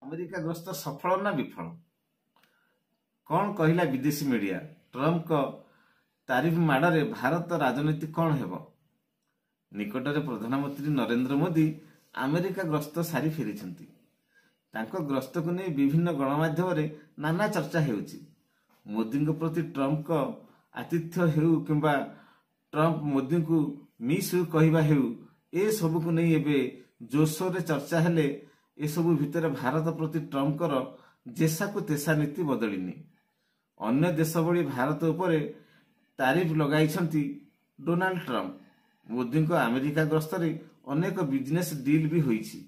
America ଗସ୍ତ ସଫଳ ନା ବିଫଳ? କ'ଣ କହିଲା ବିଦେଶୀ ମିଡିଆ? ଟ୍ରମ୍ପଙ୍କ ତାରିଫ ମାଡ଼ରେ ଭାରତ ରାଜନୀତି କ'ଣ ହେବ? ନିକଟରେ ପ୍ରଧାନମନ୍ତ୍ରୀ ନରେନ୍ଦ୍ର ମୋଦି ଆମେରିକା ଗସ୍ତ ସାରି ଫେରିଛନ୍ତି। ତାଙ୍କ ଗସ୍ତକୁ ନେଇ ବିଭିନ୍ନ ଗଣମାଧ୍ୟମରେ ନାନା ଚର୍ଚ୍ଚା ହେଉଛି। ମୋଦିଙ୍କ ପ୍ରତି ଟ୍ରମ୍ପଙ୍କ ଆତିଥ୍ୟ ହେଉ କିମ୍ବା ଟ୍ରମ୍ପ ମୋଦିଙ୍କୁ ମିସ୍ you କହିବା ହେଉ, ଏସବୁକୁ ନେଇ ଏବେ ଜୋରସୋରରେ ଚର୍ଚ୍ଚା ହେଲେ ଏସବୁ ଭିତରେ ଭାରତ ପ୍ରତି ଟ୍ରମ୍ପଙ୍କର ଯେସାକୁ ତେସା ନୀତି ବଦଳିନି। ଅନ୍ୟ ଦେଶ ଭଳି ଭାରତ ଉପରେ ତାରିଫ ଲଗାଇଛନ୍ତି ଡୋନାଲ୍ଡ ଟ୍ରମ୍ପ। ମୋଦିଙ୍କ ଆମେରିକା ଗସ୍ତରେ ଅନେକ ବିଜନେସ୍ ଡିଲ୍ ବି ହୋଇଛି।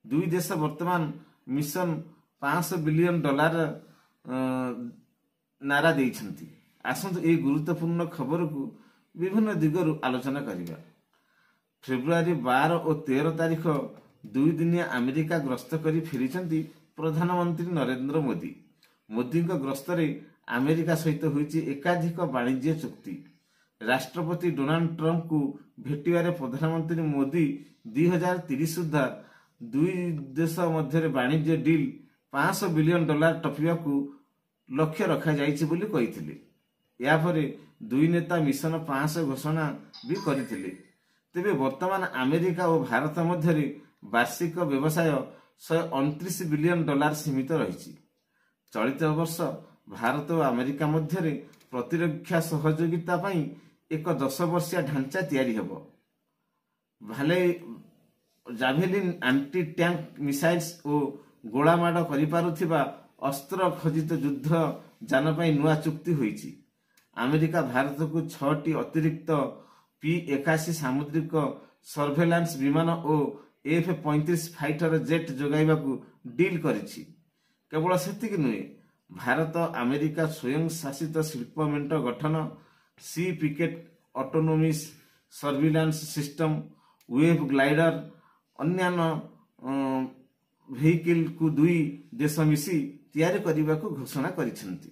ଦୁଇ ଦେଶ ବର୍ତ୍ତମାନ ମିଶନ 500 ବିଲିୟନ ଡଲାର ନାରା ଦେଇଛନ୍ତି। ଆସନ୍ତୁ ଏହି ଗୁରୁତ୍ୱପୂର୍ଣ୍ଣ ଖବରକୁ ବିଭିନ୍ନ ଦିଗରୁ ଆଲୋଚନା କରିବା। ଫେବୃଆରୀ 12 ଓ 13 ତାରିଖ 2 ଦିନିଆ ଆମେରିକା ଗସ୍ତ କରି ଫେରିଛନ୍ତି ପ୍ରଧାନମନ୍ତ୍ରୀ ନରେନ୍ଦ୍ର ମୋଦି। ମୋଦିଙ୍କ ଗସ୍ତରେ ଆମେରିକା ସହିତ ହୋଇଛି ଏକାଧିକ ବାଣିଜ୍ୟ ଚୁକ୍ତି। ରାଷ୍ଟ୍ରପତି ଡୋନାଲ୍ଡ ଟ୍ରମ୍ପଙ୍କୁ ଭେଟିବାରେ ପ୍ରଧାନମନ୍ତ୍ରୀ ମୋଦି 2030 ସୁଦ୍ଧା ଦୁଇ ଦେଶ ମଧ୍ୟରେ ବାଣିଜ୍ୟ ଡିଲ୍ 500 ବିଲିୟନ ଡଲାର ଟପିବାକୁ ଲକ୍ଷ୍ୟ ରଖାଯାଇଛି ବୋଲି କହିଥିଲେ। ଏହାପରେ ଦୁଇ ନେତା ମିଶନ 500 ଘୋଷଣା ବି କରିଥିଲେ। ତେବେ ବର୍ତ୍ତମାନ ଆମେରିକା ଓ ଭାରତ ମଧ୍ୟରେ ବାର୍ଷିକ ବ୍ୟବସାୟ 129 ବିଲିୟନ ଡଲାର ସୀମିତ ରହିଛି। ଚଳିତ ବର୍ଷ ଭାରତ ଓ ଆମେରିକା ମଧ୍ୟରେ ପ୍ରତିରକ୍ଷା ସହଯୋଗିତା ପାଇଁ ଏକ 10 ବର୍ଷିଆ ଢାଞ୍ଚା ତିଆରି ହେବ। ଭାଲେ ଜାଭେଲିନ୍ ଆଣ୍ଟି ଟ୍ୟାଙ୍କ ମିସାଇଲ୍ସ ଓ ଗୋଳାମାଡ଼ କରିପାରୁଥିବା ଅସ୍ତ୍ର ଖଚିତ ଯୁଦ୍ଧ ଯାନ ପାଇଁ ନୂଆ ଚୁକ୍ତି ହୋଇଛି। ଆମେରିକା ଭାରତକୁ 6ଟି ଅତିରିକ୍ତ ପି 81 ସାମୁଦ୍ରିକ ସର୍ଭେଲାନ୍ସ ବିମାନ ଓ ଏଫ୍ 35 ଫାଇଟର ଜେଟ୍ ଯୋଗାଇବାକୁ ଡିଲ୍ କରିଛି। କେବଳ ସେତିକି ନୁହେଁ, ଭାରତ ଆମେରିକା ସ୍ୱୟଂ ଶାସିତ ଶିଳ୍ପ ମେଣ୍ଟ ଗଠନ, sea picket autonomous surveillance system, wave glider, ଅନ୍ୟାନ୍ୟ ଭେହିକିଲକୁ ଦୁଇ ଦେଶ ମିଶି ତିଆରି କରିବାକୁ ଘୋଷଣା କରିଛନ୍ତି।